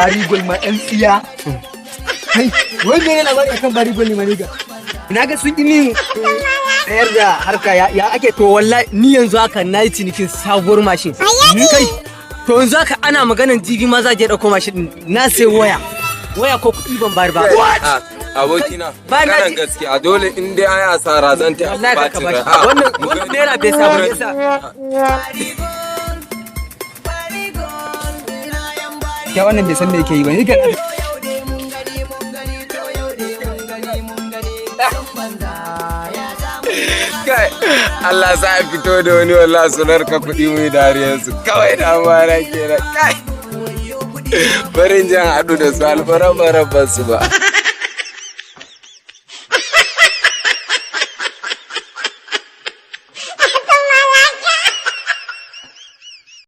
Marigold ma ɗan tsiya. Kai, wai mene labari akan Marigold ne maniga? Na ga sun ƙi min tsayar da harka, ya ake? To wallahi ni yanzu haka na yi cinikin sabuwar mashin. Kai, to yanzu haka ana maganan jibi ma za a je ɗauko mashin ɗin. Na sai waya. Waya ko kuɗi ban bayar ba. Ah, abokina, Ba na karan gaskiya dole in dai an yi asara zan ta Wallahi ka bacin bashi. rai. Ah, Wannan mu wannan gani. naira bai sa ba yasa. Ya wannan bai san me yake yi ba. Ni kan Kai, Allah sa a fito da wani, wallahi su narka kuɗi mu yi dariyar su kawai, da amana kenan. Kai, barin jan haɗu da su alfaran baran su ba.